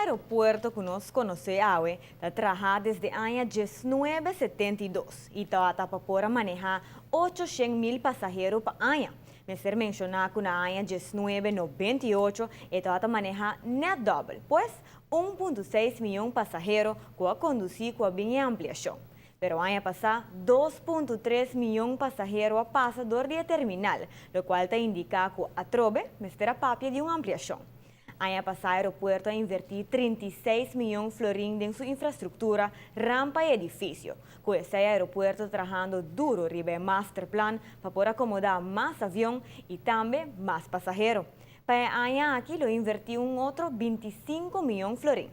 Aeropuerto ku nos konosé awe ta trahá desde aña 1972 i tabata pa por a manehá 800 mil pasahero pa aña. Mester menshoná ku na aña 1998 e tabata manehá net dòbel, pues 1.6 mion pasahero ku a kondusí ku a bin ampliashon. Pero aña pasá, 2.3 mion pasahero a pasa dor di terminal, lokual ta indiká ku atrobe mester a papia di un ampliashon. Aña pasá aeropuerto a invertí 36 mion florin den su infrastruktura, rampa i edifisio. Ku esei aeropuerto ta trahando duru riba e masterplan pa por akomodá mas avion i tambe mas pasahero. Pa e aña aki lo invertí un otro 25 mion florin.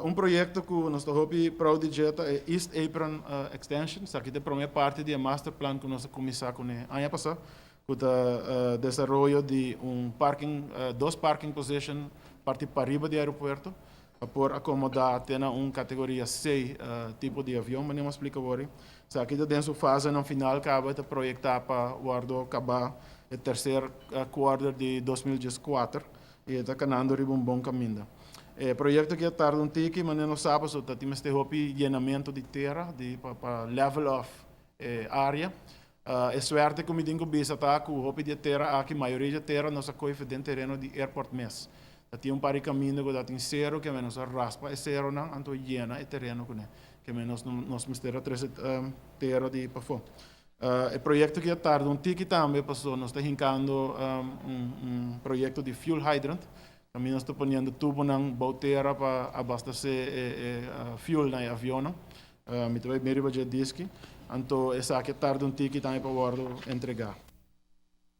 Un proyekto ku nos ta hopi proud di dje ta e East Apron Extension. Esaki ta e promé parti di e masterplan ku nos a kuminsá kuné aña pasá, ku ta desaroyo di un parking, dos parking position parti pariba di aeropuerto, pa por akomodá te na un kategoria C tipo di avion, manera mi a splika awor. Esaki ta den su fasenan final kaba, ta proyektá pa wòrdu kabá e terser quarter di 2014 i ta kanando riba un bon kaminda. E proyekto aki a tarda un tiki, manera nos sa, pasobra ta tin mester hopi yenamentu di tera di pa level off e área. E suerte ku mi tin ku bisa ta ku hopi di e tera aki, mayoria di e tera nos a kohe den tereno di airport mes. Ta tin un par di kaminda ku ta tin seru, ke nos a raspa e serunan anto yena e tereno kuné. Ke nos nos mester a trese tera di pafó. E proyekto aki a tarda un tiki tambe pasobra nos ta hinkando un proyekto di fuel hydrant. Tambe nos ta poniendo tubonan bou tera pa abastesé e fuel na e avionnan. Mi ta bai bin riba dje diski. Anto esaki a tarda un tiki tambe pa wòrdu entregá.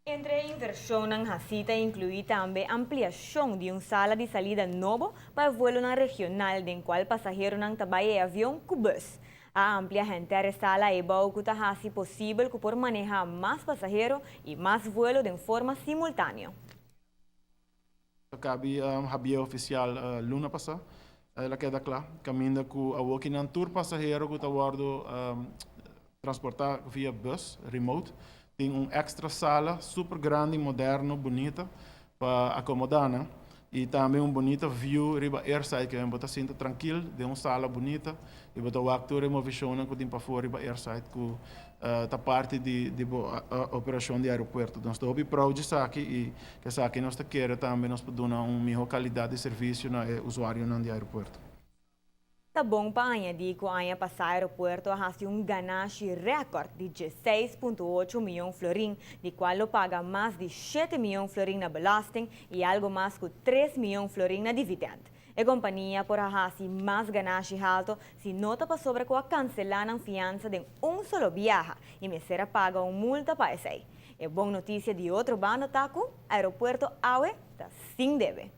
Entre e invershonnan hasí ta inkluí tambe ampliashon di un sala di salida nobo pa e vuelonan regional den kual pasaheronan ta bai e avion ku bùs. A amplia henter e sala eibou ku ta hasi posibel ku por manehá mas pasahero i mas vuelo den forma simultáneo. A kaba di habri ofisial luna pasá, el a keda kla. Kaminda ku awokinan tur pasahero ku ta wòrdu transportá via bus, remote, tin un èkstra sala super grandi, moderno, bunita pa akomodá nan. I tambe un bunita view riba airside ku bo ta sinta trankil den un sala bunita i bo ta wak tur e movishonnan ku tin pafó riba airside ku ta parti di bo operashon di aeropuerto. Nos ta hopi proud di esaki i ku esaki nos ta kere tambe nos por duna un mihó kalidat di servisio na e usuarionan di aeropuerto. Ta bon pa añadí ku aña pasá aeropuerto a hasi un ganashi rèkòrt di 6.8 mion florin, di kual lo paga mas di 7 mion florin na belasting i algu mas ku 3 mion florin na dividend. E kompania por a hasi mas ganashi haltu si no ta pasobra ku a kanselá nan fiansa den un solo biaha i mester a paga un multa pa esei. E bon notisia di otro banda ta ku aeropuerto awe ta sin debe.